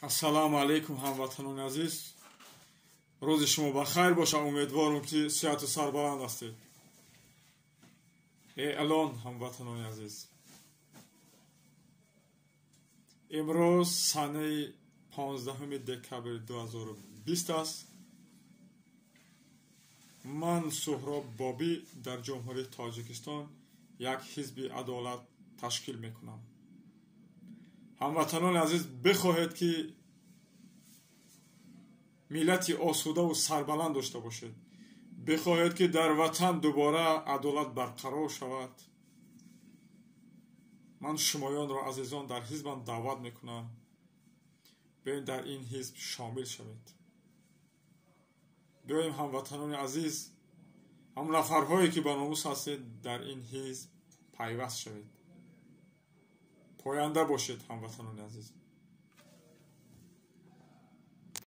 Ассалому алайкум, ҳамватанони азиз. Рӯзи шумо ба хайр бошад. Умедворам, ки сиҳату сарбаланд ҳастед. Эълон, ҳамватанони азиз. Имрӯз санаи 15 декабри 2020 аст. Ман, Суҳроб Бобӣ, дар Ҷумҳурии Тоҷикистон як ҳизби адолат ташкил мекунам. Ҳамватанони азиз, бихоҳед, ки миллати осудаву сарбаланд дошта бошед, бихоҳед, ки дар ватан дубора адолат барқарор шавад, ман шумоёнро, азизон, дар ҳизбам даъват мекунам. Биёед, дар ин ҳизб шомил шавед. Биёем, ҳамватанони азиз, ҳам нафарҳое ки ба номус ҳастед, дар ин ҳизб пайваст шавед. Поянда бошед, ҳамватанони азиз.